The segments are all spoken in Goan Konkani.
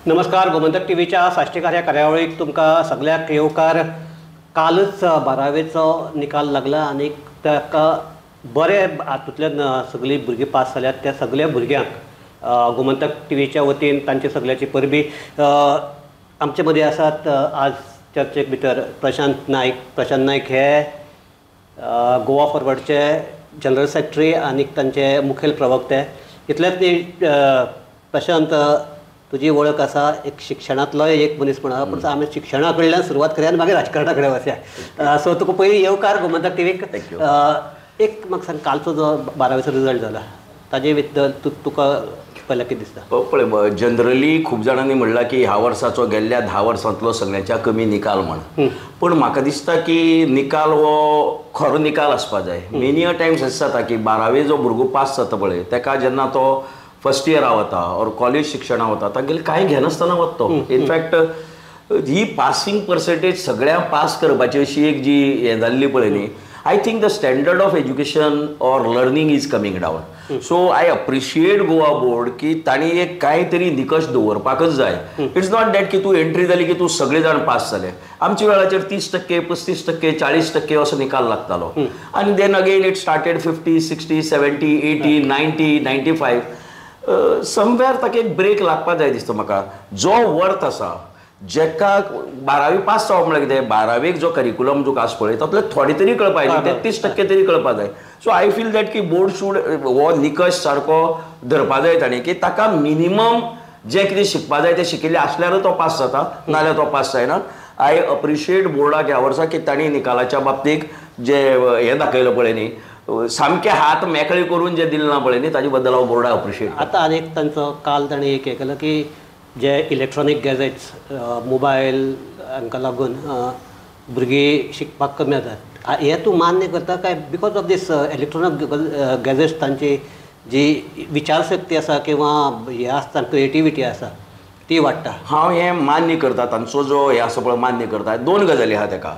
नमस्कार, गोमंतक टीव्हीच्या साश्टीकार ह्या कार्यावळीक तुमकां सगळ्याक येवकार. कालच बारावेचो निकाल लागला आनी ताका बरे हातूंतल्यान सगळीं भुरगीं पास जाल्यात. त्या सगळ्या भुरग्यांक गोमंतक टीव्हीच्या वतीन तांचे सगळ्याची परबी. आमचे मदीं आसात आज चर्चेक भितर प्रशांत नायक. प्रशांत नायक हे गोवा फॉरवर्डचे जनरल सेक्रेटरी आनी तांचे मुखेल प्रवक्ते. इतलेंच न्ही, प्रशांत तुजी वळख आसा एक शिक्षणांतलोय एक मनीस म्हण, पूण आमी शिक्षणा कडल्यान सुरवात करया आनी मागीर राजकारणा कडेन वचया. सो तुका पयलीं येवकार गोमंतक टीव्हीक. एक म्हाका सांग, कालचो जो बारावेचो रिजल्ट जाला ताजे बद्दल तुका पयलें कितें दिसता? पळय, जनरली खूब जाणांनी म्हणलां की ह्या वर्साचो गेल्ल्या 10 वर्सांतलो सगळ्यांच्या कमी निकाल म्हण, पूण म्हाका दिसता की निकाल हो खरो निकाल आसपा जाय. मेनी अ टायम्स अशें जाता की बारावे जो भुरगो पास जाता पळय ताका जेन्ना तो फर्स्ट इयरा वता ऑर कॉलेज शिक्षणा वता तागेले कांय घेनासतना वता तो. इनफॅक्ट ही पासिंग पर्संटेज सगळ्यांक पास करपाची अशी एक जी हें जाल्ली पळय न्ही, I think the standard of education or learning is coming down. So I appreciate Goa board की तांणी एक कांय तरी निकश दवरपाकच जाय. It's not that की तूं एंट्री जाली की तूं सगळे जाण पास जाले. आमच्या वेळाचेर 30%, 35%, 40% असो निकाल लागतालो आनी then again it started 50, 60, 70, 80, 90, 95. Somewhere ताका एक ब्रेक लागपा जाय दिसता म्हाका. जो वर्थ आसा जेका बारावी पास जावप म्हळ्यार कितें, बारावेक जो करिकुलम तुका आसा पळय तातूंतले थोडे तरी कळपा जाय, 33% तरी कळपा जाय. सो I feel that की बोर्ड should हो निकश सारको धरपा जाय ताणें की ताका मिनिमम जें कितें शिकपा जाय तें शिकिल्लें आसल्यारूच तो पास जाता, नाजाल्यार तो पास जायना. I appreciate बोर्डाक ह्या वर्सा की तांणी निकालाच्या बाबतीक जे हें दाखयलें पळय न्ही, सामके हात मेकळे करून जे दिलें ना पळय न्ही, ताजे बद्दल हांव बोर्डाक अप्रिशिएट. आतां आनी एक तांचो काल ताणें एक हें केलां की जे इलेक्ट्रॉनीक गॅजेट्स, मोबायल हांकां लागून भुरगीं शिकपाक कमी जातात, हें तूं मान्य करता काय because of these electronic gadgets तांची जी विचारशक्ती आसा किंवा हें आसता क्रिएटिविटी आसा ती वाडटा? हांव हें मान्य करता, तांचो जो हें आसा पळय मान्य करता. दोन गजाली आहा ताका.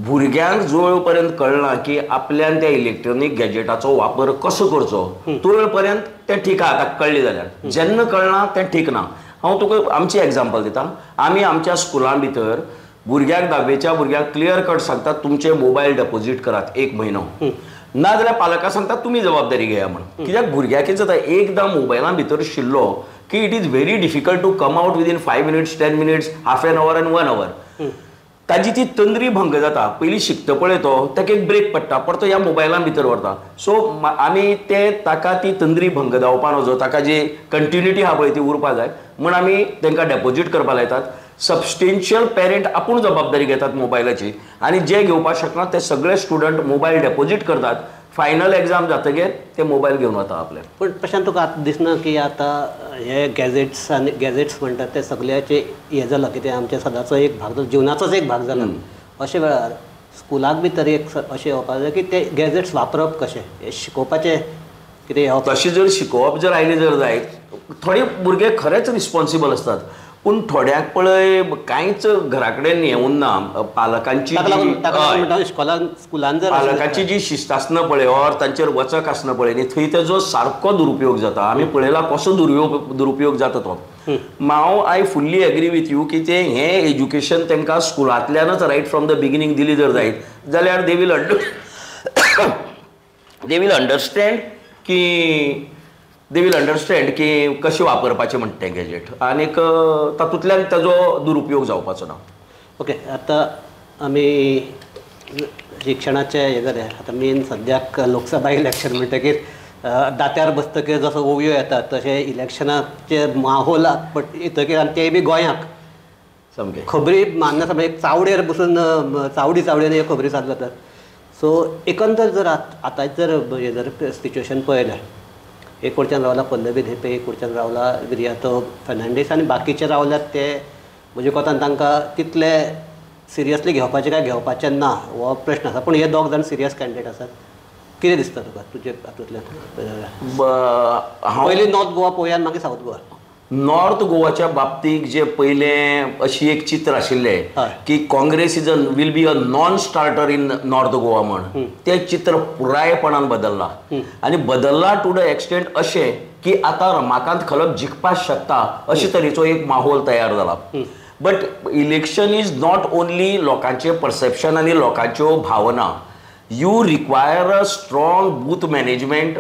भुरग्यांक जो पर्यंत कळना की आपल्यान त्या इलेक्ट्रॉनीक गॅजेटाचो वापर कसो करचो तो वेळ पर्यंत तें ठीक आहा, ताका कळ्ळें जाल्यार. जेन्ना कळना तें ठीक ना. हांव तुका आमची एग्जाम्पल दिता. आमी आमच्या स्कुलां भितर भुरग्यांक, धावेच्या भुरग्यांक क्लियर कट सांगतात तुमचे मोबायल डेपोजीट करात 1 म्हयनो, ना जाल्यार पालकां सांगतात तुमी जबाबदारी घेया म्हण. कित्याक भुरग्याक कितें जाता, एकदां मोबायला भितर शिरलो की it is very difficult to come out within 5 minutes, 10 minutes, half an hour and 1 hour. ताजी ती तंद्री भंग जाता. पयलीं शिकता पळय तो, ताका एक ब्रेक पडटा, परतो ह्या मोबायला भितर व्हरता. सो आमी ते ताका ती तंद्री भंग जावपा नजो, ताका जी कंटिन्युटी आहा पळय ती उरपा जाय म्हण आमी तांकां डेपोजीट करपा लायतात. सबस्टेन्शियल पेरंट आपूण जबाबदारी घेतात मोबायलाची आनी जे घेवपाक शकना ते सगळे स्टुडंट मोबायल डेपोजीट करतात. फायनल एग्जाम जातकीर ते मोबायल घेवन वता आपले. पूण प्रशांत, तुका आतां दिसना की आतां हे गॅजेट्स आनी गॅजेट्स म्हणटात ते सगळ्याचे हें जालां कितें आमच्या सदांचो एक भाग, जिवनाचोच एक भाग जाला. अशे वेळार स्कुलाक बी तरी एक अशें येवपाक जाय की ते गॅजेट्स वापरप कशें हें शिकोवपाचें कितें. तशें जर शिकोवप जर आयलें जर जायत, थोडे भुरगे खरेंच रिस्पोन्सिबल आसतात, पूण थोड्यांक पळय कांयच घरा कडेन हें उरना. पालकांची स्कुलान पालकांची जी शिस्त आसना पळय ऑर तांचेर वचक आसना पळय न्ही, थंय तेजो सारको दुरुपयोग जाता. आमी पळयला कसो दुरुपयोग जाता तो. हांव I fully agree with you की तें हें एज्युकेशन तांकां स्कुलांतल्यानच रायट फ्रॉम the beginning दिली जर जायत जाल्यार they will understand की they will understand की कशें वापरपाचें म्हणटा तें गॅजेट आनीक तातूंतल्यान ताजो दुरुपयोग जावपाचो ना. ओके, आतां आमी शिक्षणाचें हें जालें. आतां मेन सद्याक लोकसभा इलेक्शन म्हणटकीर दात्यार बसतकीर जसो ओवयो येतात तशें इलेक्शनाचे माहोल येतकीर आनी तेय बी गोंयाक सामकें खबरी मान्य एक चावडेर बसून चावडी चावडेन ह्यो खबरी चालू जातात. सो एकंदर जर आतां जर हें जर सिच्युएशन पळयलें, एक वटच्यान रावला पल्लवी धेंपे, एक वटच्यान रावला विरियातो फर्नांडीस आनी बाकीचे रावल्यात ते म्हजे कोतान तांकां तितले सिरियसली घेवपाचें काय घेवपाचें ना हो प्रश्न आसा. पूण हे दोग जाण सिरियस कॅन्डिडेट आसात. कितें दिसता तुका तुजे हातूंतल्यान? पयलीं नॉर्थ गोवा पळोवया आनी मागीर सावथ गोवा. नॉर्थ गोवाच्या बाबतीक जे पयलें अशी एक चित्र आशिल्लें की Congress is a will be a non starter in North Goa म्हण, तें चित्र पुरायपणान बदल्लां आनी बदल्लां टू the extent अशें की आतां रमाकांत खलप जिखपाक शकता अशे तरेचो एक माहोल तयार जाला. But election is not only लोकांचें परसेप्शन आनी लोकांच्यो भावना. You require a strong booth management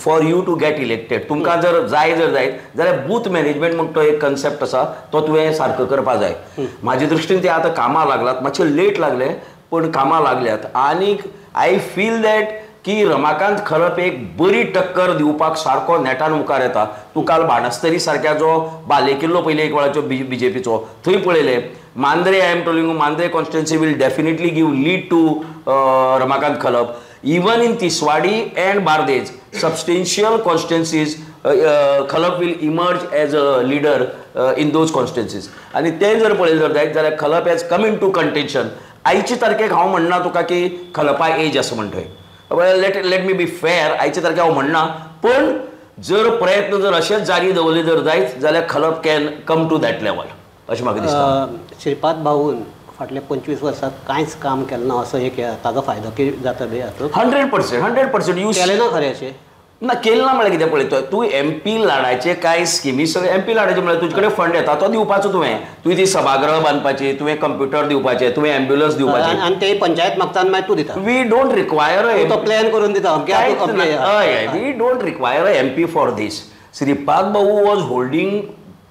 for you to get elected. तुमकां जर जाय जर जायत जाल्यार बूथ मॅनेजमेंट म्हणटा तो एक कन्सेप्ट आसा तो तुवें सारको करपा जाय. म्हाजे दृश्टीन ते आतां कामां लागलात, मातशें लेट लागले पण कामां लागल्यात. आनीक I feel that की रमाकांत खलप एक बरी टक्कर दिवपाक सारको नेटान मुखार येता. तूं काल बाणस्तरी सारक्या जो बालेकिल्लो पयले एक वेळाचो बीजेपीचो थंय पळयलें. Mandrem, I am telling you, Mandrem constituency will definitely give lead to Ramakant Khalap. Even in Tiswadi and Bardez substantial constituencies Khalap will emerge as a leader in those constituencies. आनी तें जर पळयलें जर जायत जाल्यार Khalap has come into contention. आयचे तारखेक हांव म्हणना तुका की खलपा एज आसा म्हणटय. Let me be fair, आयचे तारखेक हांव म्हणना, पण जर प्रयत्न जर अशेच जारी दवरले जर जायत जाल्यार Khalap can come to that level अशें म्हाका दिसता. श्रीपाद भाऊन फाटल्या 25 वर्सां कांयच काम केलें ना असो एक ताजो फायदो कितें जाता बी हातूंत? 100% you केलें ना खरें अशें ना केलें ना म्हळ्यार कितें पळय तूं एमपी लाडाचे कांय स्किमी सगळे एमपी लाडाचे म्हळ्यार तुजे कडेन फंड येता तो दिवपाचो तुवें. तुवें ती सभागृह बांदपाची, तुवें कंप्युटर दिवपाचे, तुवें एम्ब्युलन्स दिवपाची आनी ते पंचायत मागता आनी मागीर तूं दिता. We don't require तो प्लॅन करून दिता. हय, we don't require a MP for this. Shripad Bhau was holding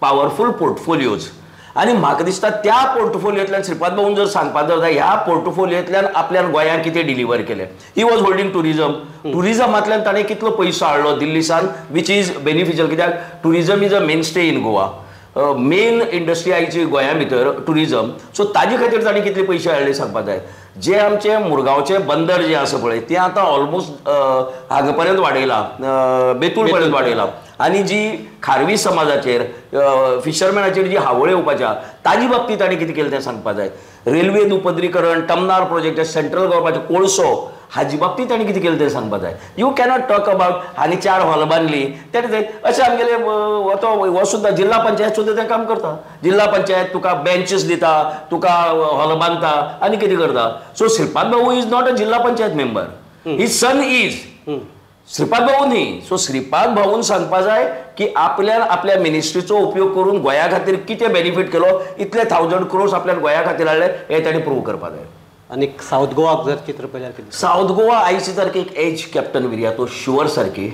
powerful portfolios आनी म्हाका दिसता त्या पोर्टफोलियोंतल्यान श्रीपाद भाऊन जर सांगपाक जर जाय ह्या पोर्टफोलियोंतल्यान आपल्यान गोंयांत कितें डिलिव्हर केलें. He was holding tourism, टुरिजमांतल्यान ताणें कितलो पयसो हाडलो दिल्लीसान, which is beneficial कित्याक tourism is a mainstay in Goa. Main industry आयची गोंया भितर टुरिजम. सो ताजे खातीर ताणें कितले पयशे हाडले सांगपाक जाय. जे आमचे मुरगांवचे बंदर जे आसा पळय ते आतां ऑलमोस्ट हांगा पर्यंत वाडयला, बेतूल पर्यंत वाडयला. आनी जी खारवी समाजाचेर फिशरमॅनाचेर जी हावळ येवपाच्या ताजी बाबतींत ताणें कितें केलें तें सांगपाक जाय. रेल्वे दुपदरीकरण, टमनार प्रोजेक्ट, सेंट्रल गव्हर्मेंटाचो कोळसो हाजी बाबतींत ताणें कितें केलें तें सांगपाक जाय. You cannot talk about आनी 4 हॉल बांदली तें अशें आमगेले तो हो सुद्दां जिल्हा पंचायत सुद्दां तें काम करता. जिल्हा पंचायत तुका बेंचीस दिता, तुका हॉल बांदता आनी कितें करता. So Shripad Bhau is not a Zilla Panchayat member, his son is Shripad Bhau न्ही. सो श्रीपाद भाऊन सांगपा जाय की आपल्यान आपल्या मिनिस्ट्रीचो उपयोग करून गोंया खातीर कितें बेनिफीट केलो, इतले 1000 क्रोर्स आपल्यान गोंया खातीर हाडले हें ताणें प्रूव करपा जाय. आनी सावथ गोवाक जर चित्र पळयल्यार कितें? सावथ गोवा आयचे तारखेक एज कॅप्टन विरियातो शुअर सारकी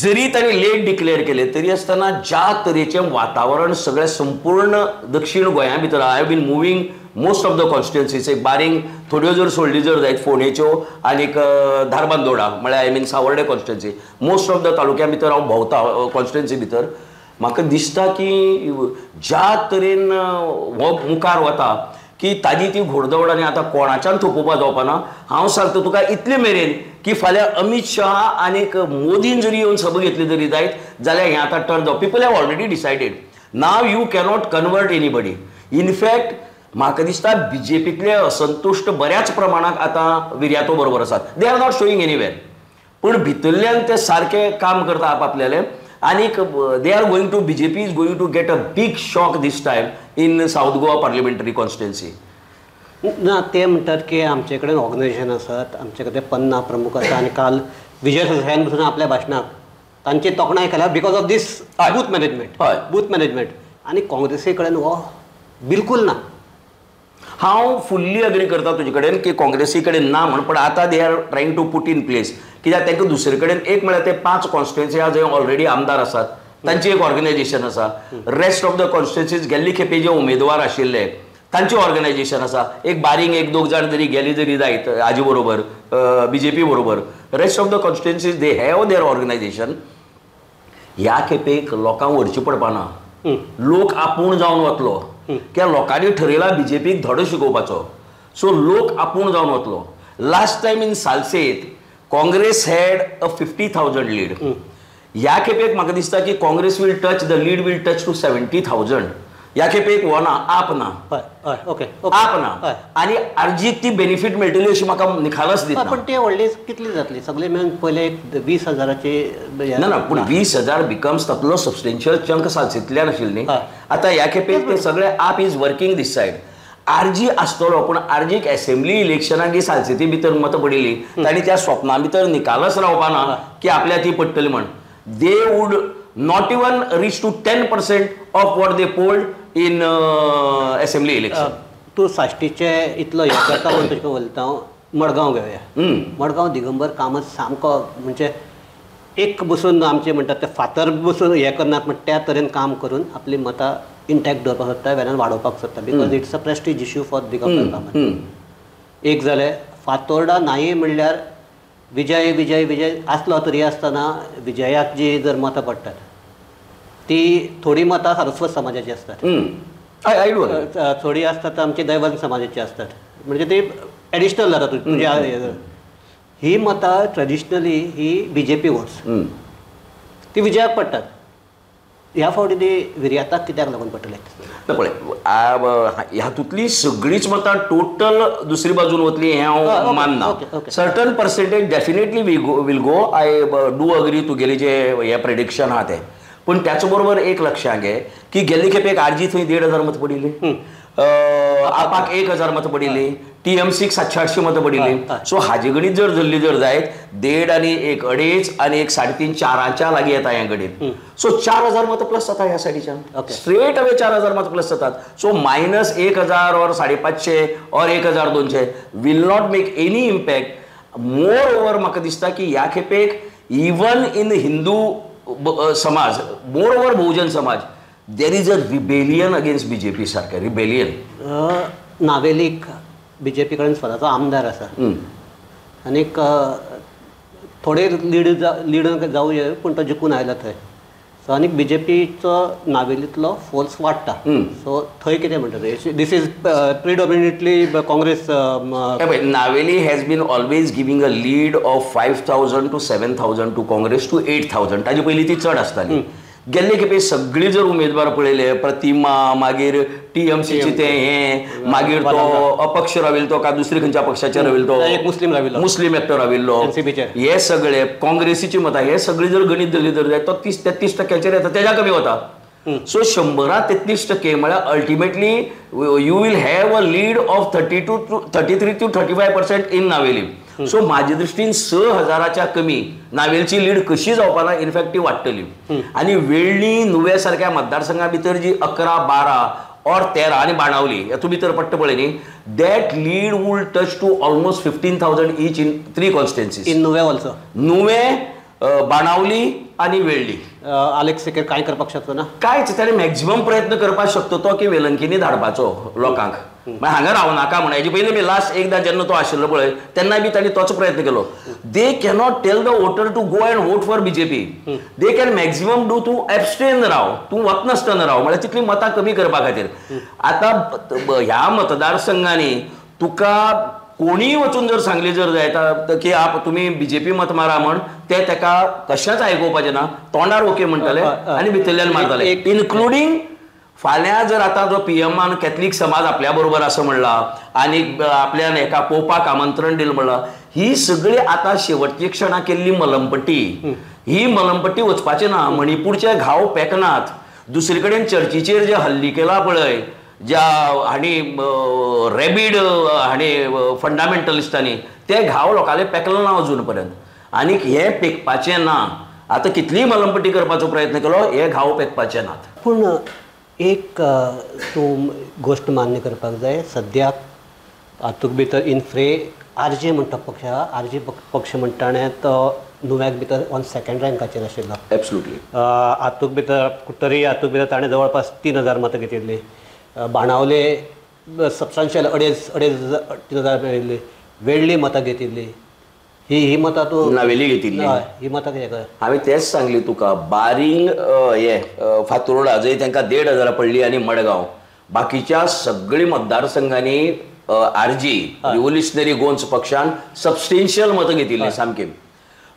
जरी ताणें लेट डिक्लेअर केले तरी आसतना ज्या तरेचें वातावरण सगळें संपूर्ण दक्षिण गोंया भितर, I have been moving most of the constituencies, एक बारीक थोड्यो जर सोडली जर जायत फोंडेच्यो आनीक धारबांदोडा म्हळ्यार I mean Savarde constituency, most of the तालुक्या भितर हांव भोंवता कॉन्स्टिट्युएन्सी भितर. म्हाका दिसता की ज्या तरेन हो मुखार वता की ताजी ती घोडदौड आनी आतां कोणाच्यान थोपोवपा जावपा ना. हांव सांगता तुका इतले मेरेन की फाल्यां अमीत शाह आनीक मोदीन जरी येवन सभा घेतली जरी जायत जाल्यार हें आतां टर्न जावं. People have already decided. Now you cannot convert anybody. In fact म्हाका दिसता बीजेपीतले असंतुश्ट बऱ्याच प्रमाणात आतां विर्यातो बरोबर आसात. They are not showing anywhere, पूण भितरल्यान ते सारके काम करता आपआपल्याले. आनीक they are going to, BJP is going to get a big shock this time in South Goa parliamentary constituency. ना ते म्हणटात की आमचे कडेन ऑर्गनायझेशन आसात, आमचे कडेन पन्ना प्रमुख आसा आनी काल विजय सरदेसायान पसून आपल्या भाशणाक तांची तोखणाय केल्या because of this booth management. हय, बूथ मॅनेजमेंट. आनी काँग्रेसी कडेन हो बिलकूल ना. हांव फुल्ली अग्री करता तुजे कडेन की काँग्रेसी कडेन ना म्हण, पण आतां they are trying to put in place. कित्याक तांकां दुसरे कडेन एक म्हळ्यार ते 5 कॉन्स्टिट्युएन्सी आहा जंय ऑलरेडी आमदार आसात तांची एक ऑर्गनायझेशन आसा. रेस्ट ऑफ the constituencies गेल्ले खेपे जे उमेदवार आशिल्ले तांची ऑर्गनायझेशन आसा. एक बारीक एक दोग जाण जरी गेली जरी जायत हाजे बरोबर बीजेपी बरोबर, rest of the constituencies they have their organisation. ह्या खेपेक लोकांक व्हरची पडपा ना, लोक आपूण जावन वतलो. कित्याक लोकांनी ठरयला बीजेपीक धडो शिकोवपाचो, सो लोक आपूण जावन वतलो. Last time in Salcete Congress had a 50,000 lead. ह्या खेपेक म्हाका दिसता की Congress will touch the lead will touch to 70,000. ह्या खेपेक हो ना, आप ना, ओके आप ना, आनी आरजीक ती बेनिफीट मेळटली अशी म्हाका निखालस दिसना. पण ते व्हडली कितली जातली सगळे मेळून पयले एक 20,000 ना ना, पूण 20,000 बिकम्स तातलो सबस्टेन्शियल चंक सालसेंतल्यान आशिल्ली न्ही. आतां ह्या खेपेक ते सगळे AAP is working this side. RG आसतलो पूण आरजीक एसेंब्ली इलेक्शनाक जी सालसेती भितर मतां पडिल्ली तांणी त्या स्वप्ना भितर निकालच रावपा ना की आपल्या ती पडटली म्हण. They would not even reach to 10% of what they polled in assembly election. तूं साश्टीचे इतलो हें करता म्हूण तुजे कडेन उलयता हांव. मडगांव घेवया. मडगांव दिगंबर कामत सामको म्हणजे एक बसून आमचें म्हणटात ते फातर बसून हें करनात, म्हण त्या तरेन काम करून आपली मतां इंटॅक्ट दवरपाक सोदता, वेल्यान वाडोवपाक सोदता, because it's a prestige issue for Digambar Kamat. एक जालें फातोर्डा नाही म्हणल्यार विजय विजय विजय आसलो तरी आसतना विजयाक जी जर मतां पडटात ती थोडी मतां सारस्वत समाजाची आसतात, थोडी आसतात आमची दैवत समाजाची आसतात, म्हणजे ती एडिशनल जाता तुज्या. ही मतां ट्रेडिशनली ही बीजेपी वोट्स ती विजयाक पडटात. ह्या फावटी ती विर्याताक कित्याक लागून पडटले? पळय, हातूंतली सगळींच मतां टोटल दुसरी बाजून वतली हें हांव मानना. Certain percentage definitely will go. I do agree तुगेली जे हें प्रेडिक्शन आहा तें. पूण त्याच बरोबर एक लक्षांत घे की गेल्ले खेपेक आरजी थंय 1,500 मतां पडिल्ली, आपाक 1,000 मतां पडिल्ली, टीएमसीक 700-800 मतां पडिल्ली. सो हाजे गणीत जर धरली जर जायत 1.5 आनी 1 2.5 आनी 1 3.5 4च्या लागीं येता हें गणीत. सो 4,000 मतां प्लस जाता ह्या सायडीच्यान, स्ट्रेट अवे 4,000 मतां प्लस जातात. So minus 1,000 Aur 550 Aur 1,200 will not make any impact. Moreover म्हाका दिसता की ह्या खेपेक इवन इन हिंदू समाज, more over Bahujan Samaj, there is a rebellion against BJP. सारकें रिबेलियन. नावेलीक बीजेपी कडेन स्वताचो आमदार आसा आनीक थोडे लीड जावं ये, पूण तो जिखून आयला थंय. सो आनीक बीजेपीचो नावेलींतलो फोर्स वाडटा. सो थंय कितें म्हणटा तुवें? This is predominantly Congress. Navelim has been always giving a lead of 5,000 to 7,000 to Congress to 8,000. ताजे पयलीं ती चड आसताली. गेल्ले खेपे सगळी जर उमेदवार पळयले, प्रतिमा, मागीर टीएमसीची ते हें, मागीर तो अपक्ष राविल्लो तो का दुसरी खंयच्या पक्षाचेर राविल्लो तो, मुस्लीम राविल्लो, मुस्लीम एकटो राविल्लो, हे सगळे काँग्रेसीची मतां, हे सगळे जर गणीत धरली जर जायत तो 30-33% येता, तेज्या कमी वता. सो 100 33% म्हळ्यार ultimately you will have a lead of 33 to 35% in Navelim. So म्हाजे दृश्टीन 6,000च्या कमी नावेलची लीड कशी जावपा ना, इनफॅक्ट ती वाडटली. आनी वेळ्ळी नुवें सारक्या मतदारसंघा भितर जी 11, 12 और 13 आनी बाणावली हेतूंत भितर पडटा पळय न्ही, that lead would touch to almost 15,000 each in 3 constituencies. In Nuvem also. Nuvem, Benaulim आनी वेळ्ळी. आलेक्स सिकेर कांय करपाक शकतो ना? कांयच. ताणें मॅक्झिमम प्रयत्न करपाक शकतो तो की वेलंकीनी धाडपाचो लोकांक, मागीर हांगा रावनाका म्हण. हेजे पयलीं मी लास्ट एकदां जेन्ना तो आशिल्लो पळय तेन्ना बी तांणी तोच प्रयत्न केलो. They cannot tell the voter to go and vote for BJP. They can maximum do तूं एबस्टेन राव, तूं वचनासतना राव, म्हळ्यार तितली मतां कमी करपा खातीर. आतां ह्या मतदारसंघांनी तुका कोणीय वचून जर सांगली जर जायता की आप तुमी बीजेपी मत मारा म्हण, ते ताका कशेंच आयकुपाचें ना, तोंडार ओके म्हणटले आनी भितरल्यान मारतले. इन्क्लुडींग फाल्यां जर आतां जो पीएमान कॅथलीक समाज आपल्या बरोबर आसा म्हणला आनी आपल्यान एका पोपाक आमंत्रण दिलें म्हणलां, ही सगळी आतां शेवटची क्षणां केल्ली मलमपट्टी, ही मलमपट्टी वचपाची ना. मणिपूरचे घाव पेकनात. दुसरे कडेन चर्चीचेर जे हल्ली केला पळय ज्या हांणी रॅबीड हांणी फंडामेंटलिस्टांनी, ते घाव लोकांले पेकले ना अजून पर्यंत. आनीक हे पेकपाचें ना. आतां कितलीय मलमपट्टी करपाचो प्रयत्न केलो, हे घाव पेकपाचे नात. पूण एक तूं गोश्ट मान्य करपाक जाय, सद्याक हातूंत भितर इनफ्रे आरजे म्हणटा पक्ष आहा, आरजे पक्ष म्हणटा तो नुव्याक भितर ऑन सेकंड रँकाचेर आशिल्लो. एब्सोल्युटली. हातूंत भितर तरी हातूंत भितर ताणें जवळपास 3,000 मतां घेतिल्लीं. बाणावले सबस्टान्शियल 2,500-3,000 मेळिल्ली. वेळ्ळी मतां घेतिल्ली. ही मतां तूं नावेली घेतिल्ली. हय, ही मतां कितें कर? हांवें तेंच सांगली तुका, बारींग हे फातोर्डा जंय तांकां 1,500 पडली आनी मडगांव, बाकीच्या सगळी मतदारसंघांनी आरजी रिव्होल्युशनरी गोंस पक्षान सबस्टेन्शियल मतां घेतिल्लीं सामकी.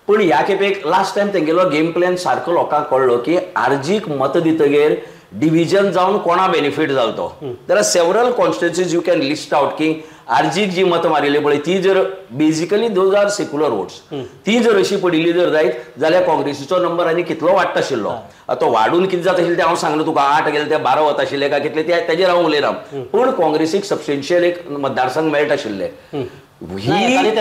पूण ह्या खेपेक लास्ट टायम तेंगेलो गेम प्लॅन सारको लोकांक कळ्ळो की आरजीक मतां दितगीर डिविजन जावन कोणा बेनिफीट जालो तो. There are several constituencies you can list out की आरजीक जी मतां मारिल्ली पळय ती जर basically those are secular votes, ती जर अशी पडिल्ली जर जायत जाल्यार काँग्रेसीचो नंबर आनी कितलो वाडटा आशिल्लो. तो वाडून कितें जाता आशिल्लें तें हांव सांगना तुका, 8 गेले ते 12 वता आशिल्ले काय कितले ते तेजेर हांव उलयना, पूण काँग्रेसीक सबस्टेन्शियल एक मतदारसंघ मेळटा आशिल्ले. ही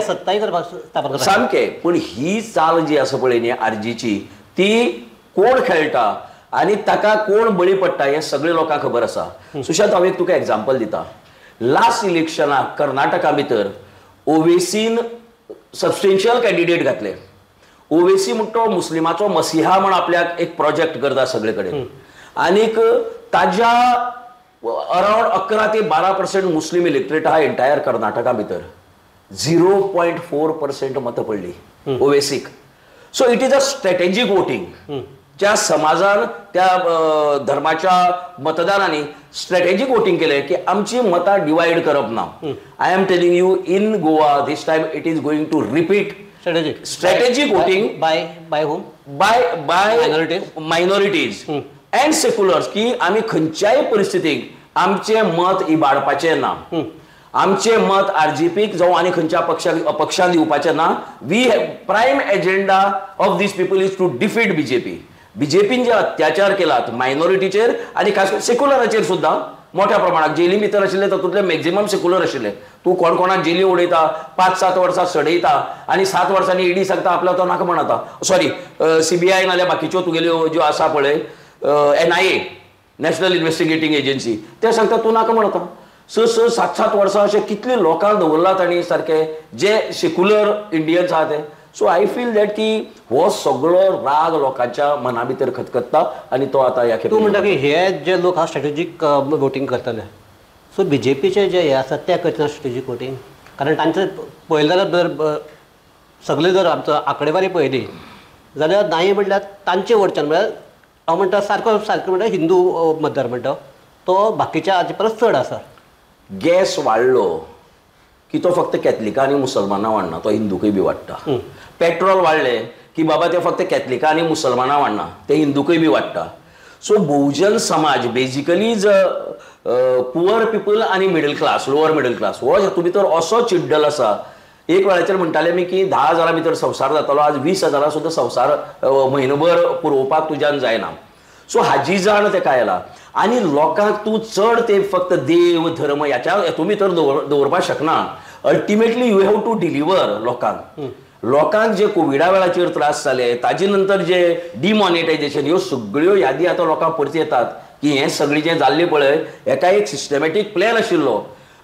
सामकें. पूण ही चाल जी आसा पळय न्ही आरजीची, ती कोण खेळटा आनी ताका कोण बळी पडटा हें सगळे लोकांक खबर आसा. सुशांत, हांव एक तुका एग्जाम्पल दिता. लास्ट इलेक्शनाक कर्नाटका भितर ओवेसीन सबस्टेन्शियल कॅन्डिडेट घातले. ओवेसी म्हणटा तो मुस्लिमाचो मसिहा म्हण आपल्याक एक प्रोजेक्ट करता सगळे कडेन, आनीक ताज्या अरावंड 11 ते 12% मुस्लिम इलेक्ट्रेट आहा एंटायर कर्नाटका भितर. 0.4% मतां पडली ओवेसीक. So it is a strategic voting. ज्या समाजान त्या धर्माच्या मतदारांनी स्ट्रॅटेजीक वोटींग केलें की आमची मतां डिवायड करप ना. I am telling you, in Goa this time it is going to repeat strategic voting by by whom, by by minorities and seculars, की आमी खंयच्याय परिस्थितीक आमचें मत इबाडपाचें ना, आमचें मत आरजीपीक जावं आनी खंयच्या पक्षाक अपक्षान दिवपाचें ना. We prime agenda of these people is to defeat BJP. बीजेपीन जे अत्याचार केलात मायनॉरिटीचेर आनी खास करून सेक्युलराचेर सुद्दां मोठ्या प्रमाणात, जेली भितर आशिल्ले तातूंतले मॅक्झिमम सेक्युलर आशिल्ले. तूं कोण कोणाक जेली उडयता, 5-7 वर्सां सडयता आनी 7 वर्सांनी ईडी सांगता आपल्या तो नाका म्हण आतां, सॉरी सीबीआय नाल्यार बाकीच्यो तुगेल्यो ज्यो आसा पळय एनआयए, नॅशनल इन्व्हेस्टिगेटींग एजन्सी, ते सांगता तूं नाका म्हण आतां. 6-6, 7-7 वर्सां अशें कितले लोकांक दवरला तांणी सारके जे सेक्युलर इंडियन्स आहा ते. सो I feel that की हो सगळो राग लोकांच्या मना भितर खतखत्ता आनी तो आतां ह्या तूं म्हणटा की हे जे लोक आहा स्ट्रॅटेजीक वोटींग करतले, सो बीजेपीचे जे हे आसा ते करतना स्ट्रॅटेजीक वोटींग, कारण तांचे पळयलें जाल्यार जर सगळे जर आमचो आंकडेवारी पळयली जाल्यार नाही म्हणल्यार तांचे वटच्यान म्हळ्यार हांव म्हणटा सारको सारको म्हणल्यार हिंदू मतदार म्हणटा तो बाकीच्या हाचे परस चड आसा. गॅस वाडलो की तो फक्त कॅथलिकां आनी मुसलमानां वाडना, तो हिंदूकय बी वाडटा. पेट्रोल वाडलें की बाबा ते फक्त कॅथलिकां आनी मुसलमानां वाडना, ते हिंदूकय बी वाडटा. सो बहुजन समाज बेजिकली ज पुअर पिपल आनी middle class, lower middle class हो हातूंत भितर असो चिड्डल आसा. एक वेळाचेर म्हणटाले मी की 10,000 भितर संवसार जातालो, आज 20,000 सुद्दां संवसार म्हयनोभर पुरोवपाक तुज्यान जायना. सो हाजी जाण तेका आयला आनी लोकांक तूं चड ते फक्त देव धर्म ह्याच्या हेतून भितर दवरपाक शकना. Ultimately you have to deliver लोकांक. लोकांक जे कोविडा वेळाचेर त्रास जाले, ताजे नंतर जे डिमॉनिटायझेशन, ह्यो सगळ्यो यादी आतां लोकांक परती येतात की हें सगळें जें जाल्लें पळय हेका एक सिस्टमॅटीक प्लॅन आशिल्लो.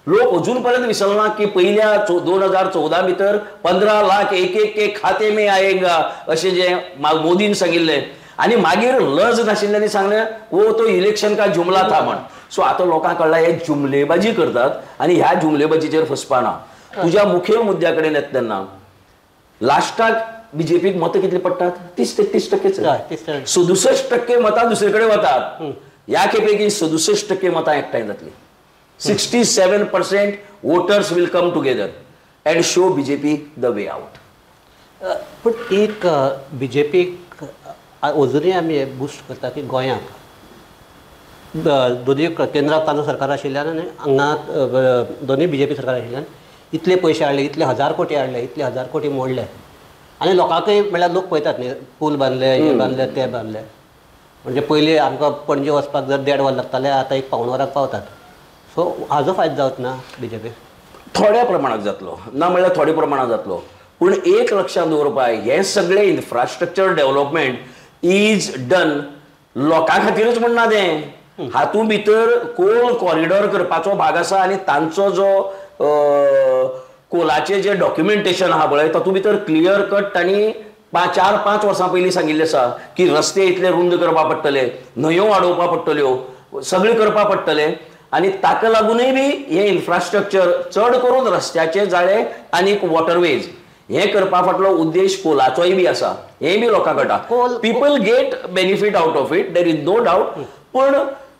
लोक अजून पर्यंत विसरना की पहिल्या 2014 भितर 15 लाख एक एक के खाते में आएगा अशें जें मोदीन सांगिल्लें आनी मागीर लज नाशिल्ल्यांनी सांगलें वो तो इलेक्शन का जुमला था म्हण. सो आतां लोकांक कळ्ळा हे जुमलेबाजी करतात आनी ह्या जुमलेबाजीचेर फसपाना. तुज्या मुखेल मुद्द्या कडेन येता तेन्ना लास्टाक बीजेपीक मतां कितली पडटात? 30-33%. 67% मतां दुसरे कडेन वतात. ह्या खेपेक 67% मतां एकठांय जातली. 67% voters will come together and show BJP the way out. पूण एक बीजेपीक अजुनूय आमी बुस्ट करता की गोंयांक दोनूय केंद्राक तांचो सरकार आशिल्ल्यान आनी हांगा दोनूय बीजेपी सरकार आशिल्ल्यान इतले पयशे हाडले, इतले 1000 कोटी हाडले, इतले 1000 कोटी मोडले आनी लोकांकय म्हणल्यार लोक पळयतात न्ही, पूल बांदले, हे बांदले, ते बांदले. म्हणजे पयलीं आमकां पणजे वचपाक जर 1.5 वर लागतालें, आतां 1.75 वराक पावतात. सो हाजो फायदो जावच ना बीजेपी? थोड्या प्रमाणात जातलो, ना म्हणल्यार थोड्या प्रमाणात जातलो. पूण एक लक्षांत दवरपाक हें सगळें इन्फ्रास्ट्रक्चर डेव्हलपमेंट is done लोकां खातीरच म्हणना तें. हातूंत भितर कोल कॉरिडॉर करपाचो भाग आसा आनी तांचो जो कोलाचें जें डॉक्युमेंटेशन आहा पळय तातूंत भितर क्लियर कट तांणी 4-5 वर्सां पयलीं सांगिल्लें आसा की रस्ते इतले रुंद करपाक पडटले, न्हंयो वाडोवपाक पडटल्यो, सगळें करपाक पडटलें. आनी ताका लागूनय बी हें इन्फ्रास्ट्रक्चर चड करून रस्त्याचें जाळें आनी वॉटरवेज हें करपा फाटलो उद्देश कोलाचोय बी आसा, हें बी लोकांक कळटा. People get benefit out of it, there is no doubt. पूण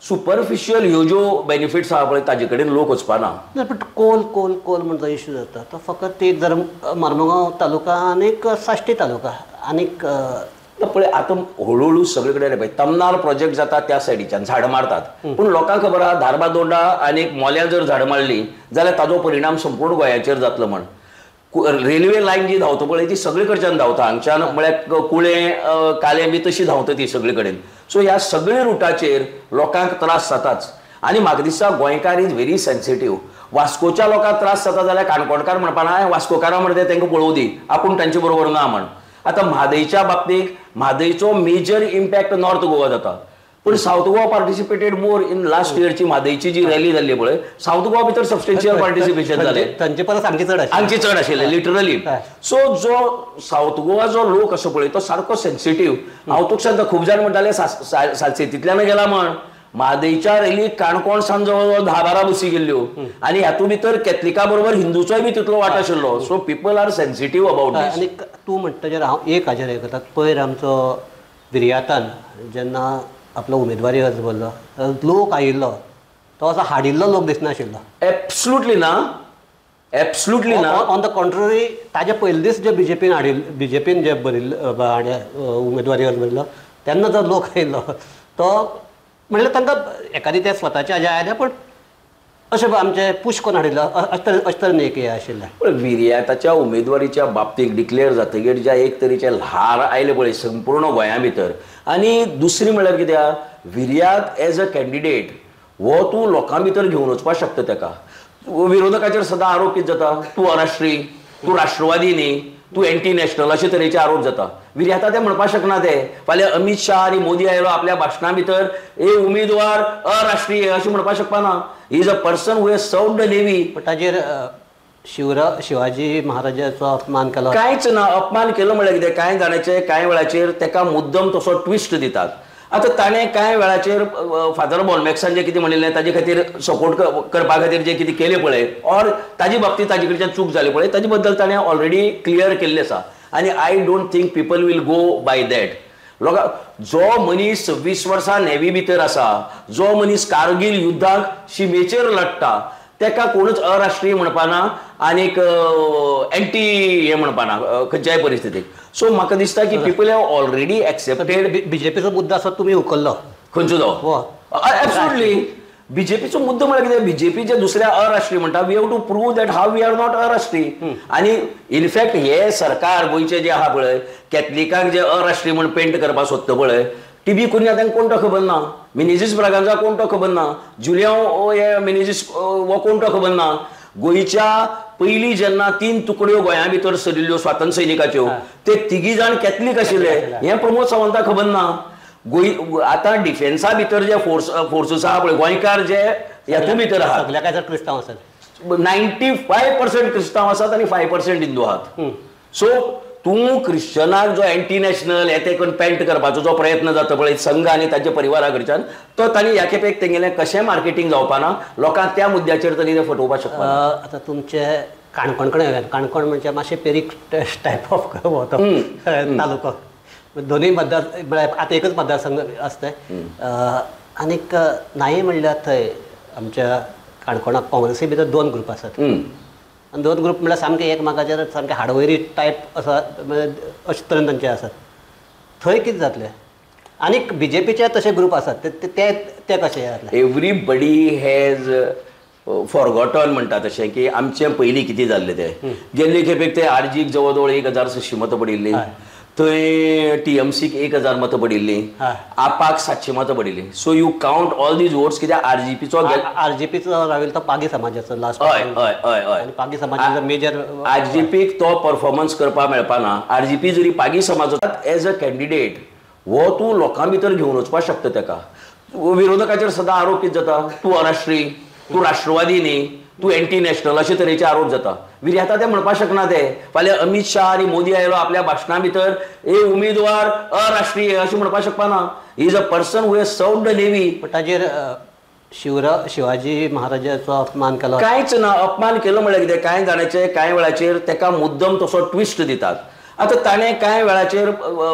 सुपरफिशियल ह्यो ज्यो बेनिफिट्स आहा पळय ताजे कडेन लोक वचपाना. पूण कोल कोल कोल म्हणचो इश्यू जाता तो फकत एक जर मार्मगांव तालुका आनी एक साश्टी तालुका आनीक पळय आतां हळू हळू सगळे कडेन पळय तमनार प्रोजेक्ट जाता त्या सायडीच्यान झाडां मारतात, पूण लोकांक खबर आहा धारबांदोडा आनी मोल्यां जर झाडां मारली जाल्यार ताजो परिणाम संपूर्ण गोंयाचेर जातलो म्हण. रेल्वे लायन जी धांवता पळय ती सगळे कडच्यान धांवता, हांगच्यान म्हळ्यार कुळें कालें बी तशी धांवता ती सगळे कडेन. सो ह्या सगळे रुटाचेर लोकांक त्रास जाताच. आनी म्हाका दिसता गोंयकार is very sensitive. वास्कोच्या लोकांक त्रास जाता जाल्यार काणकोणकार म्हणपा ना वास्कोकारां म्हणटा तांकां पळोवं दी, आपूण तांचे बरोबर ना म्हण. आतां म्हादयच्या बाबतीत म्हादयचो मेजर इम्पॅक्ट नॉर्थ गोवा जाता, पूण South Goa participated more in last इयरची म्हादयची ji rally जाल्ली पळय सावथ गोवा भितर सबस्टेन्शियल पार्टिसिपेशन जालें, तांचे परस आमचे चड आमचे चड आशिल्ले लिटरली. सो जो सावथ गोवा जो लोक आसा पळय तो सारको सेन्सिटीव. हांव तुका सांगता खूब जाण म्हणटाले सालसेतींतल्यान गेला म्हण. म्हादयच्या रॅलीक काणकोण सावन जवळ जवळ 10-12 बसी गेल्ल्यो आनी हातूंत भितर कॅथलिका बरोबर हिंदूचोय बी तितलो वांटो आशिल्लो. So people are sensitive about this. आनी तूं म्हणटा जेन्ना हांव एक हाजेर हें करता, पयर आमचो विर्यातान जेन्ना आपलो उमेदवारी अर्ज भरलो लोक आयिल्लो तो असो हाडिल्लो लोक दिसनाशिल्लो. एब्सोल्युटली ना, एब्सोल्युटली ना. ऑन the contrary ताजे पयले दीस जे बीजेपीन हाडिल्ले, बीजेपीन जे भरिल्लो उमेदवारी अर्ज भरिल्लो तेन्ना जो लोक आयिल्लो तो म्हणल्यार तांकां एकादी ते स्वताचे हाजे आयले, पूण अशें आमचे पुश करून हाडिल्लो अशें तरेन एक हें आशिल्लें. पूण विर्याताच्या उमेदवारीच्या बाबतीत डिक्लेअर जातकीर ज्या एक तरेचे ल्हार आयले पळय संपूर्ण गोंया भितर. आनी दुसरी म्हणल्यार कित्याक विर्यात एज अ कॅन्डिडेट हो तूं लोकां भितर घेवन वचपाक शकता. ताका विरोधकाचेर सदां आरोप कितें जाता, तूं अराष्ट्रीय, तूं राष्ट्रवादी न्ही, तूं एंटी नॅशनल अशे तरेचे आरोप जाता. विर्याता ते म्हणपाक शकना. ते फाल्यां अमीत शाह आनी मोदी आयलो आपल्या भाशणा भितर ए उमेदवार अराष्ट्रीय अशें म्हणपाक शकपाना. He is a person who has served the navy. पण ताजेर शिवाजी महाराजाचो अपमान केलो कांयच ना. अपमान केलो म्हळ्यार कितें, कांय जाणांचे कांय वेळाचेर ताका मुद्दम तसो ट्विस्ट दितात. आतां ताणें कांय वेळाचेर फादर बॉलमॅक्सान जें कितें म्हणिल्लें ताजे खातीर सपोर्ट करपा खातीर जें कितें केलें पळय ऑर ताजे बाबतींत ताजे कडच्यान चूक जाली पळय ताजे बद्दल ताणें ऑलरेडी क्लियर केल्लें आसा. आनी I don't think people will go by that. लोकां जो मनीस 26 वर्सां नेवी भितर आसा, जो मनीस कारगील युद्धाक शिमेचेर लडटा ताका कोणूच अराष्ट्रीय म्हणपाना आनीक एंटी हें म्हणपाना खंयच्याय परिस्थितीक. सो म्हाका दिसता की पीपल have already accepted. बीजेपीचो मुद्दो आसा तुमी उखल्लो खंयचो तो? एब्सोल्युटली बीजेपीचो मुद्दो म्हळ्यार कितें, बीजेपी जे दुसऱ्या अराष्ट्रीय म्हणटा we have to prove that how we are not अराष्ट्रीय. आनी इनफॅक्ट हे सरकार गोंयचें जें आहा पळय कॅथलिकांक जे अराष्ट्रीय म्हण पेंट करपाक सोदता पळय, टीबी कुन्या तांकां कोण तो खबर ना, मिनेझीस ब्रागांजा कोण तो खबर ना, जुलियांव हे मिनेझीस हो कोण तो खबर ना. गोंयच्या पयलीं जेन्ना 3 तुकड्यो गोंया भितर सरिल्ल्यो स्वातंत्र्य सैनिकाच्यो ते तिगी जाण कॅथलीक आशिल्ले हें प्रमोद सावंताक खबर ना. गोंय आतां डिफेन्सा भितर जे फोर्सीस आहा पळय गोंयकार जे हातूंत भितर आहात सगल्या काय क्रिस्तांव आसात, 95% क्रिस्तांव आसात आनी 5% हिंदू आहात. सो तूं क्रिश्चनाक जो एंटी नॅशनल हे ते करून पेंट करपाचो जो प्रयत्न जाता पळय संघ आनी ताच्या परिवारा कडच्यान तो तांणी ह्या खेपेक तेंगेलें कशें मार्केटींग जावपाना लोकांक त्या मुद्द्याचेर तरी ते फटोवपाक शकता. आतां तुमचे काणकोण कडेन, काणकोण म्हणजे मातशें पेरीक टायप ऑफ हो तो तालुको, दोनूय मतदार म्हळ्यार आतां एकच मतदारसंघ आसता. आनीक नाय म्हणल्यार थंय आमच्या काणकोणाक काँग्रेसी भितर 2 ग्रूप आसात आनी 2 ग्रूप म्हळ्यार सामके एकमेकाचेर सामके हाडवैरी टायप आसा अशे तरेन तांचे आसात. थंय कितें जातलें? आनीक बीजेपीचे तशे ग्रूप आसात ते ते कशे जातले? एवरीबडी हॅज फॉरगॉटन म्हणटा तशें की आमचें पयलीं कितें जाल्लें तें. गेल्ले खेपेक ते आरजीक जवळ जवळ 1600 मतां पडिल्लीं, थंय टीएमसीक 1000 मतां पडिल्लीं, आपाक 700 मतां पडिल्लीं. So you count all these votes कित्याक आरजीपीचो आरजीपीचो राविल तो पागी समाजाचो लास्ट. हय हय हय हय पागी समाजाचो मेजर आरजीपीक तो परफॉर्मन्स करपाक मेळपाना. आरजीपी जरी पागी समाजाचो एज अ कॅन्डिडेट हो तूं लोकां भितर घेवन वचपाक शकता. ताका विरोधकाचेर सदां आरोप कितें जाता, तूं अराष्ट्रीय, तूं राष्ट्रवादी न्ही, तूं एंटी नॅशनल अशे तरेचे आरोप जाता. विर्याता ते म्हणपाक शकना. ते फाल्यां अमीत शाह आनी मोदी आयलो आपल्या भाशणा भितर ए उमेदवार अराष्ट्रीय अशें म्हणपाक शकपाना. He is a person who has served the navy. पण ताजेर शिवाजी महाराजाचो अपमान केलो कांयच ना. अपमान केलो म्हळ्यार कितें, कांय जाणांचे कांय वेळाचेर ताका मुद्दम तसो ट्विस्ट दितात. आतां ताणें कांय वेळाचेर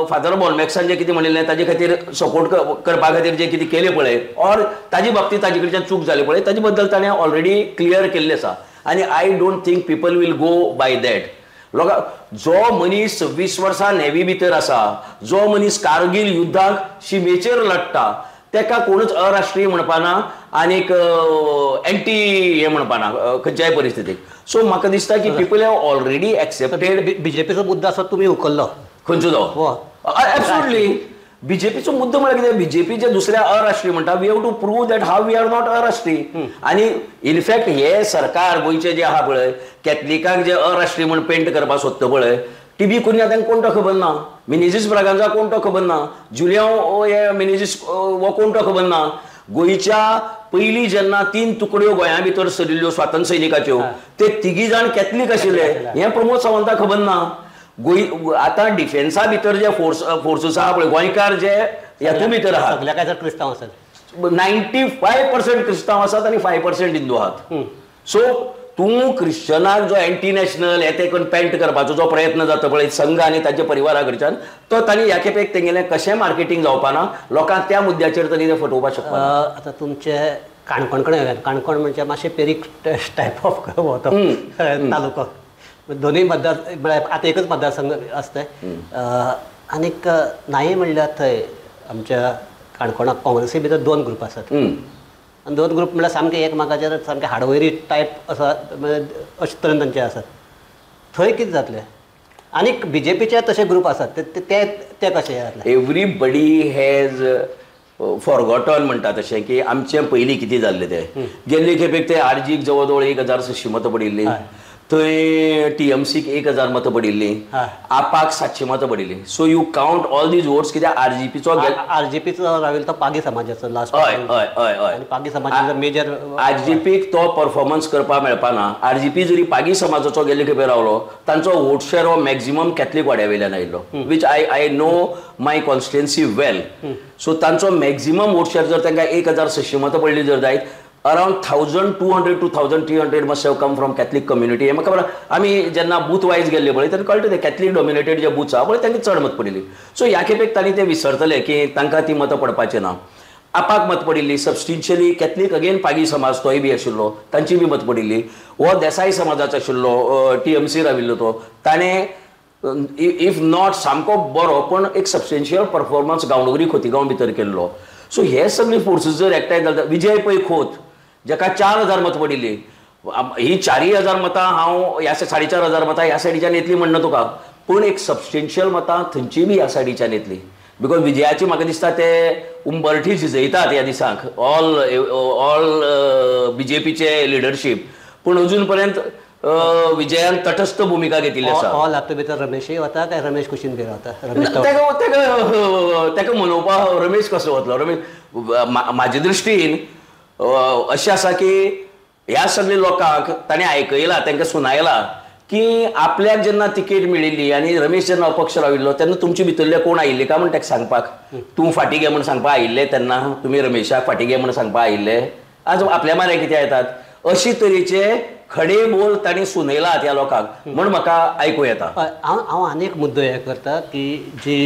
फादर बॉलमॅक्सान जें कितें म्हणिल्लें ताजे खातीर सपोर्ट करपा खातीर जें कितें केलें पळय ऑर ताजे बाबतींत ताजे कडच्यान चूक जाली पळय ताजे बद्दल ताणें ऑलरेडी क्लियर केल्लें आसा. आनी I don't think people will go by that. लोकां जो मनीस 26 वर्सां नेवी भितर आसा, जो मनीस कारगील युद्धाक शिमेचेर लडटा, तेका कोणूच अराष्ट्रीय म्हणपाना आनीक एंटी हे म्हणपाना खंयच्याय परिस्थितीक. सो म्हाका दिसता की पीपल have already accepted. बीजेपीचो मुद्दो आसा तुमी उखल्लो खंयचो तो? एब्सोल्युटली. बीजेपीचो मुद्दो म्हळ्यार कितें, बीजेपी जे दुसऱ्या अराष्ट्रीय म्हणटा, we have to prove that how we are not अराष्ट्रीय. आनी इनफॅक्ट हे सरकार गोंयचें जें आहा पळय, कॅथलिकांक जे अराष्ट्रीय म्हण पेंट करपाक सोदता पळय, टीबी कुन्या तांकां कोण तो खबर ना, मिनेझीस ब्रागांजा कोण तो खबर ना, जुलियांव हे मिनेझीस हो कोण तो खबर ना. गोंयच्या पयलीं जेन्ना 3 तुकड्यो गोंया भितर सरिल्ल्यो स्वातंत्र्य सैनिकाच्यो, ते तिगी जाण कॅथलीक आशिल्ले हें प्रमोद सावंताक खबर ना. गोंय आतां डिफेन्सा भितर जे फोर्सीस आहा पळय, गोंयकार जे हेतू भितर आहात, सगल्या काय क्रिस्तांव आसात, 95% क्रिस्तांव आसात आनी 5% हिंदू आहात. सो तूं क्रिश्चनाक जो एंटी नॅशनल हे ते करून पेंट करपाचो जो प्रयत्न जाता पळय संघ आनी ताच्या परिवारा कडच्यान, तो तांणी ह्या खेपेक तेंगेलें कशें मार्केटींग जावपाना, लोकांक त्या मुद्द्याचेर तांणी ते फटोवपाक शकता. आतां तुमचे काणकोण कडेन येवया. काणकोण म्हणजे मातशें पेरीक टायप ऑफ तो तालुको, दोनूय मतदार म्हळ्यार आतां एकच मतदारसंघ आसता. आनीक नाही म्हणल्यार थंय आमच्या काणकोणाक काँग्रेसी भितर 2 ग्रुप आसात, आनी 2 ग्रुप म्हणल्यार सामके एकमेकाचेर सामके हाडवैरी टायप आसा, अशे तरेन तांचे आसात. थंय कितें जातलें? आनीक बीजेपीचे तशे ग्रुप आसात, ते कशे जातले? एवरीबडी हॅज फॉरगॉटन म्हणटा तशें की आमचें पयलीं कितें जाल्लें तें. गेल्ले खेपेक ते आरजीक जवळ जवळ 1600 मतां पडिल्लीं, थंय टीएमसीक 1000 मतां पडिल्लीं, आपाक 700 मतां पडिल्लीं. So you count all these votes. कित्याक आरजीपीचो आरजीपीचो राविल तो पागी समाजाचो लास्ट, हय हय हय हय, पागी समाजाचो मेजर आरजीपीक तो परफॉर्मन्स करपाक मेळपाना. आरजीपी जरी पागी समाजाचो गेल्ले खेपे रावलो, तांचो वोट शेर हो मॅक्झिमम कॅथलीक वाड्या वयल्यान आयिल्लो, which I know my constituency well. So तांचो मॅक्झिमम वोट शेर जर तांकां 1600 मतां पडली जर जायत, around 1200 to 1300 must have come from Catholic community. हे म्हाका खबर, आमी जेन्ना बूथ वायज गेल्ले पळय तेन्ना कळटा ते कॅथलीक डॉमिनेटेड जे बूथ्स आहा पळय तांकां चड मत पडिल्ली. सो ह्या खेपेक तांणी ते विसरतले की तांकां ती मतां पडपाचें ना. आपाक मत पडिल्ली सबस्टिन्शियली कॅथलीक, अगेन पागी समाज तोय बी आशिल्लो, तांची बी मत पडिल्ली. हो देसाय समाजाचो आशिल्लो, टीएमसी राविल्लो तो, ताणें if not सामको बरो पण एक सबस्टेन्शियल परफॉर्मन्स गांवडोंगरी खोतीगांव भितर केल्लो. सो हे सगळे फोर्सीस जर एकठांय जाता, विजय पै खोत जेका 4000 मतां पडिल्ली, ही 4000 मतां हांव ह्या 4500 मतां ह्या सायडीच्यान येतली म्हणना तुका, पूण एक सबस्टेन्शियल मतां थंयची बी ह्या सायडीच्यान येतली. Because विजयाची म्हाका दिसता ते उंबरठी झिजयतात ह्या दिसांक ऑल ऑल बीजेपीचे लिडरशीप, पूण अजून पर्यंत विजयान तटस्थ भुमिका घेतिल्ली आसा. ऑल हातूंत भितर रमेशय वता काय रमेश कुशीन बी रावता? तेका तेका मनोवपाक रमेश कसो वतलो? रमेश म्हाजे दृश्टीन अशें आसा की ह्या सगल्या लोकांक ताणें आयकयलां, तांकां सुनायलां की आपल्याक जेन्ना तिकेट मेळिल्ली आनी रमेश जेन्ना अपक्ष राविल्लो तेन्ना तुमचे भितरले कोण आयिल्ले काय म्हण ताका सांगपाक, तूं फाटीं घे म्हण सांगपाक आयिल्ले, तेन्ना तुमी रमेशाक फाटीं घे म्हण सांगपाक आयिल्ले, आज आपल्या मारे कितें येतात, अशी तरेचे खडे बोल तांणी सुनयलात ह्या लोकांक म्हण म्हाका आयकूं येता. हांव आनी एक मुद्दो हें करता की जी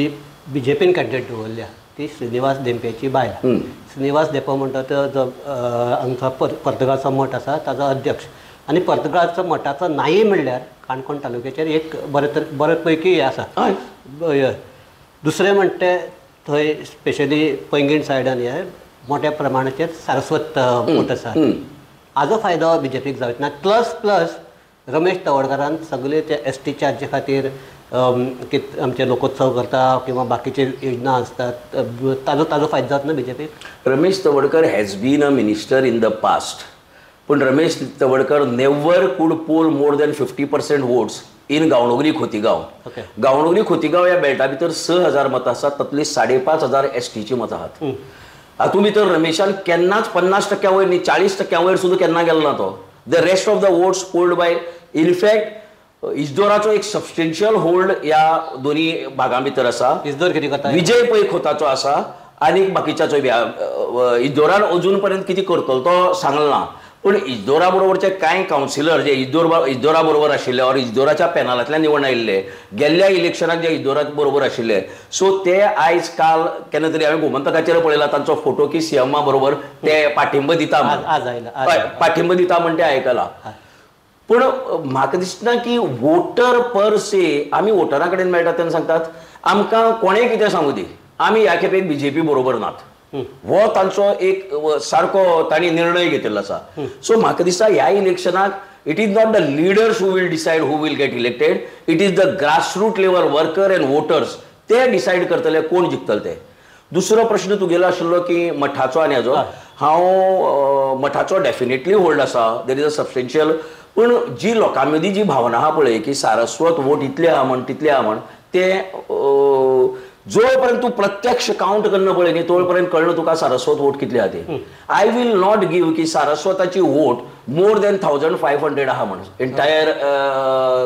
बीजेपीन कॅन्डिडेट दवरल्या ती श्रीनिवास धेंपेची बायल. श्रीनिवास धेंपो म्हणटा तो जो आमचो पर्तगाळचो मठ आसा ताजो अध्यक्ष, आनी पर्तगाळचो मठाचो नाही म्हणल्यार काणकोण तालुक्याचेर एक बरे पैकी हें आसा. दुसरें म्हणटा थंय स्पेशली पैंगीण सायडान हे मोठ्या प्रमाणाचेर सारस्वत मठ आसा, हाजो फायदो बीजेपीक जावचो ना. प्लस प्लस रमेश तवडकारान सगळे ते एस टी चार्जे खातीर आमचे लोकोत्सव करता किंवा बाकीचे योजना आसतात, ताजो ताजो फायदो जाता ना बीजेपीक? Ramesh Tawadkar has been a minister in the past, पूण Ramesh Tawadkar never could poll more than 50% votes in Gaondongri Khotigao. Gaondongri Khotigao ह्या बेल्टा भितर 6000 मतां आसात, तातूंतली 5500 एस टीची मतां आहात. हातूंत भितर रमेशान केन्नाच 50% वयर न्ही, 40% वयर सुद्दां केन्ना गेलो ना तो. The rest of the votes polled by, in fact इजदोराचो एक सबस्टेन्शियल होल्ड ह्या दोनी भागां भितर आसा. इजदोर कितें करता? विजय पै खोताचो आसा आनी बाकीच्याचोय बी. इजदोरान अजून पर्यंत कितें करतलो तो सांगलो ना, पूण इजदोरा बरोबरचे कांय कावन्सिलर जे इजदोरा बरोबर आशिल्ले ऑर इजदोराच्या पॅनलांतल्यान निवडून आयिल्ले, गेल्ल्या इलेक्शनाक जे इजदोरा बरोबर आशिल्ले, सो ते आयज काल केन्ना तरी हांवें गोमंतकाचेर पळयला तांचो फोटो की सीएमा बरोबर ते पाठिंबो दिता, हय पाठिंबो दिता म्हण ते आयकलां. पूण म्हाका दिसना की वोटर पर से आमी वोटरा कडेन मेळटा तेन्ना सांगतात आमकां कोणें कितें सांगू दी, आमी ह्या खेपेक बीजेपी बरोबर नात. हो तांचो एक सारको तांणी निर्णय घेतिल्लो आसा. सो म्हाका दिसता ह्या इलेक्शनाक it is not the leaders who will decide who will get elected, it is the grassroot level worker and voters ते डिसायड करतले कोण जिखतले ते. दुसरो प्रश्न तुगेलो आशिल्लो की मठाचो आनी हाजो, हांव मठाचो डेफिनेटली होल्ड आसा, there is a substantial. पूण जी लोकां मदीं जी भावना आहा पळय की सारस्वत वोट इतले आहा म्हण तितले आहा म्हण, ते जो पर्यंत तूं प्रत्यक्ष कावंट करना पळय न्ही तो पर्यंत कळना तुका सारस्वत वोट कितले आहा ते. I will not give की सारस्वताची वोट मोर दॅन 1500 आहा म्हण एंटायर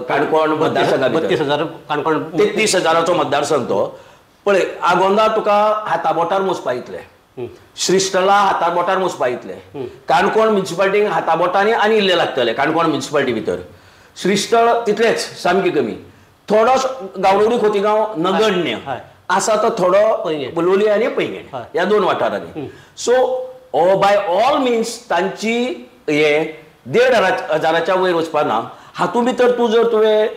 काणकोण मतदारसंघा भितर. 32,000 काणकोण, 33,000चो मतदारसंघ तो पळय. आगोंदा तुका हाता बोटार मोजपा इतले, श्रीस्थळा हाता बोटार मोजपा इतले, काणकोण म्युनिसिपालिटीक हाता बोटांनी आनी इल्ले लागतले काणकोण म्युनिसिपालिटी भितर, श्रीस्थळ तितलेच सामकी कमी, थोडोच गांवडोंगरी खोतीगांव नगण्य आसा तो थोडो लोलये आनी पैंगीण ह्या दोन वाठारांनी. सो बाय ऑल मिन्स तांची हे 1,500 वयर वचपा ना. हातूंत भितर तूं जर तुवें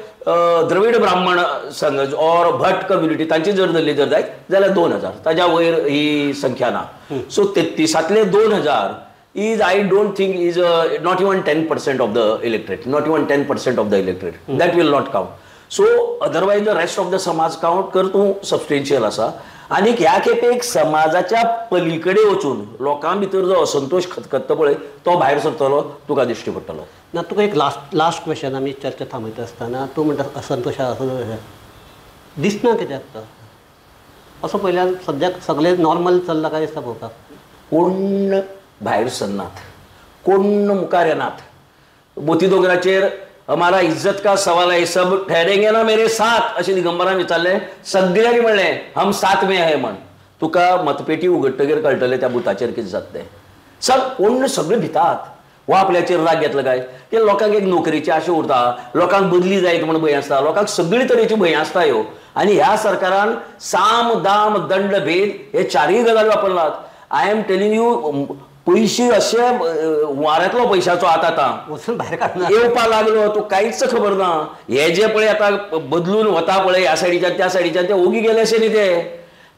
द्रवीड ब्राह्मण संघ ऑर भट कम्युनिटी तांची जर धरली जर जायत जाल्यार 2,000 ताज्या वयर ही संख्या ना. So 33 2,000 is, I don't think is not even 10% of the electorate, not even 10% of the electorate, that will not count. So otherwise the rest of the समाज कावंट कर तूं सबस्टेन्शियल आसा. आनीक ह्या खेपेक समाजाच्या पलीकडे वचून लोकां भितर जो असंतोश खतखत्ता पळय तो भायर सरतलो तुका दिश्टी पडटलो. ना तुका एक लास्ट क्वेश्चन आमी चर्चा थांबयता आसतना तूं म्हणटा असंतोश असंतोश दिसना कित्याक तो असो पयल्यार सद्याक सगळें नॉर्मल चल्लां काय दिसता पळोवपाक. कोण भायर सरनात, कोण मुखार येनात. मोती दोंगराचेर हमारा इज्जत का सवाल है, सब ठहरेंगे ना मेरे साथ अशें दिगंबरान विचारलें, सगळ्यांनी म्हणलें हम साथ में है म्हण. तुका मतपेटी उगडटगीर कळटलें त्या बुथाचेर कितें जाता तें. कोण सगळे भितात वा आपल्याचेर राग घेतलो काय ते लोकांक एक नोकरेची आशा उरता, लोकांक बदली जायत म्हण भंय आसता, लोकांक सगळी तरेची भंय आसता ह्यो. आनी ह्या सरकारान साम दाम दंड भेद हे चारूय गजाली वापरलात. I am telling you, पयशे अशे वाऱ्यांतलो पयशाचो आतां आतां वचून भायर काडना येवपा लागलो, तूं कांयच खबर ना. हे जे पळय आतां बदलून वता पळय ह्या सायडीच्यान त्या सायडीच्यान ते ओगी गेले अशें न्ही, ते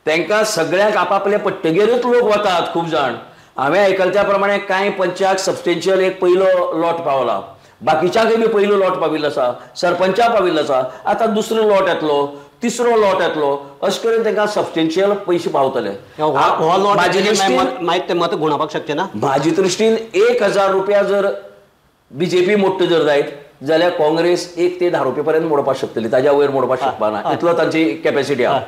तांकां सगळ्यांक आपापल्या पट्टगेरूच लोक वतात खूब जाण. हांवें आयकल्या त्या प्रमाणे कांय पंचाक सबस्टेन्शियल एक पयलो लॉट पावला, बाकीच्यांकय बी पयलो लॉट पाविल्लो आसा, सरपंचा पाविल्लो आसा, आतां दुसरो लॉट येतलो, तिसरो लॉट येतलो, अशें करून तांकां सबस्टेन्शियल पयशे पावतले. मागीर ते मत गुणावपाक शकचे ना. म्हाजी दृश्टीन 1,000 रुपया जर बीजेपी मोडटा जर जायत जाल्यार काँग्रेस 1 ते 10 रुपया पर्यंत मोडपाक शकतली, ताज्या वयर मोडपाक शकपा ना, इतलो तांची कॅपेसिटी आहा.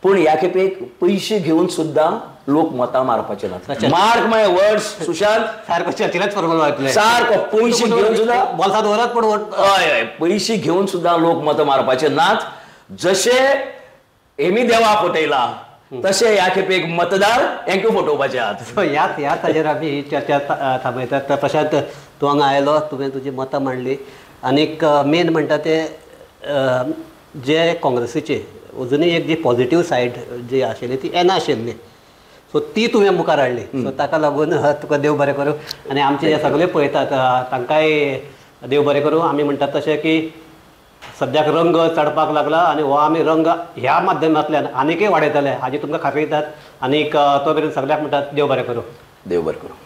पूण ह्या खेपेक पयशे घेवन सुद्दां लोक मतां मारपाचे नात. मार्क my words Sushant, सारको चर्चेलाच फॉर्मल सारको पयशे घेवन सुद्दां बोल्सां दवरात, पूण हय हय पयशे घेवन सुद्दां लोक मतां मारपाचे नात. जशे हेमी देवा फटयला तशे ह्या खेपेक मतदार हेंकां फटोवपाचे आहात. ह्याच ह्याच हाजेर आमी ही चर्चा थांबयतात. प्रशांत, तूं हांगा आयलो, तुवें तुजी मतां मांडली आनीक मेन म्हणटा ते जे काँग्रेसीचे अजुनूय एक जी पॉझिटीव सायड जी आशिल्ली ती येनाशिल्ली, सो ती तुवें मुखार हाडली. सो ताका लागून तुका देव बरें करूं आनी आमचे जे सगळे पळयतात तांकांय देव बरें करूं. आमी म्हणटात तशें की सद्याक रंग चडपाक लागला आनी हो आमी रंग ह्या माध्यमांतल्यान आनीकय वाडयतले हाजी तुमकां खात्री दितात. आनीक तो मेरेन सगळ्याक म्हणटात देव बरें करूं. देव बरें करूं.